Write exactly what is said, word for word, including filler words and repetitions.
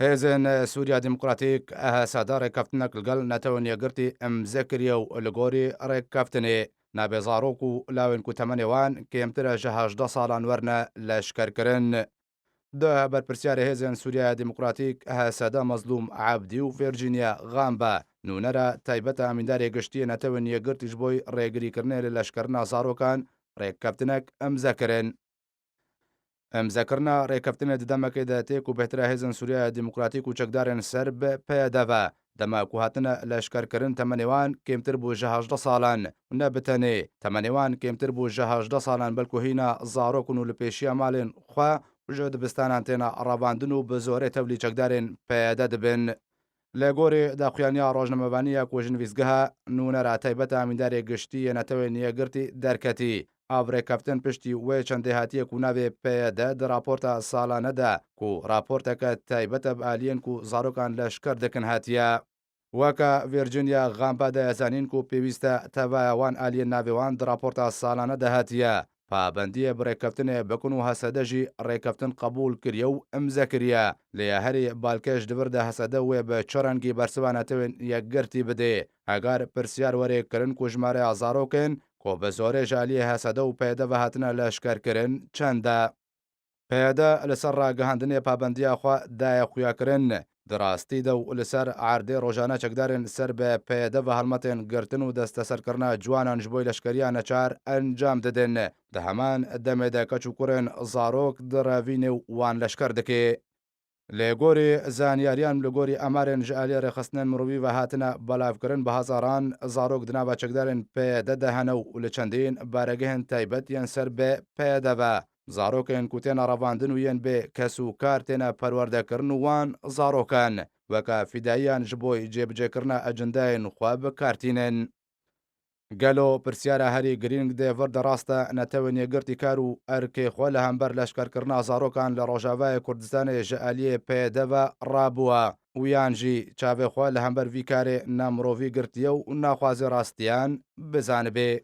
Hêzên Sûriya Demokratîk, H S D, rêkeftinek li gel Netewên Yekgirtî imze kiriye û li gorî rêkeftinê nabê zarok û lawên ku temenê wan kêmtir e ji hejdeh salan werine leşkerkirin. Di berpirsiyarê Hêzên Sûriya Demokratîk, H S D, Mezlûm Ebdî û Virginia Gamba, nûnera taybet a Emîndarê Giştî yê Netewên Yekgirtî ji bo rêgirîkirinê li leşkerina zarokan rêkeftinek imze kirin. Imzekirina rêkeftinê di demekê de tê ku bêhtir e Hêzên Sûriya Demokratîk û çekdarên ser bi P Y D ve, dema ku hatine leşkerkirin, temenê wan kêmtir bû ji hejdeh salan û ne bi tenê temenê wan kêmtir bû ji hejdeh salan, belku hîna zarok in û li pêşiya malên xwe û ji dibistanan têne revandin û bi zorê tevlî çekdarên P Y D dibin. Li gorî daxuyaniya rojnamevanî ya ku ji nivîsgeha nûnera taybet a Emîndarê Giştî yê Netewên Yekgirtî derketî, ev rêkeftin piştî wê çendê hatiye ku navê P Y D di raporta salane de, ku raporteke taybet e bi aliyên ku zarokan leşker dikin, hatiye. Weke Virginia Gamba daye zanîn ku pêwîst e tevaya wan aliyên navê wan di raporta salane de hatiye pabendiyê bi rêkeftinê bikin û H S D jî rêkeftin qebûl kiriye û imze kiriye. Lê ya herî balkêş di vir de H S D wê bi çi rengî bersiva Netewên Yekgirtî bidê? Heger pirsiyar were kirin ku jimareya zarokên ku bi zorê ji aliyê H S D û P Y D ve hatine leşkerkirin çend e? P Y D li ser ragihandinê pabendiya xwe daye xuyakirin. Di rastî de û li ser erdê rojane çekdarên ser bi P Y D ve helmetên girtin û desteserkirina ciwanan ji bo leşkeriya neçar encam didin. Di heman demê de keç û kurên zarok di revînê û wan leşker dike. Li gorî zanyariyan, li gorî emarên ji aliyê rêxistinên mirovî ve hatine belavkirin, bi hezaran zarok di nava çekdarên P Y D de hene û li çendîn baregehên taybet yên ser bi P Y D ve zarokên ku têne revandin û yên bê kes û kar têne perwerdekirin û wan zarok in weke fîdayiyan ji bo cêbicêkirina ecindeyên xwe bi kar tînin. Gelo pirsiyara herî girîng dê vir de rast e, Netewên Yekgirtî kar û erkê xwe li hember leşkerkirina zarokan li Rojavayê Kurdistanê ji aliyê P Y D ve rabûye û yan jî çavê xwe li hember vî karê namirovî girtiye û naxwaze rastiyan bizanibe?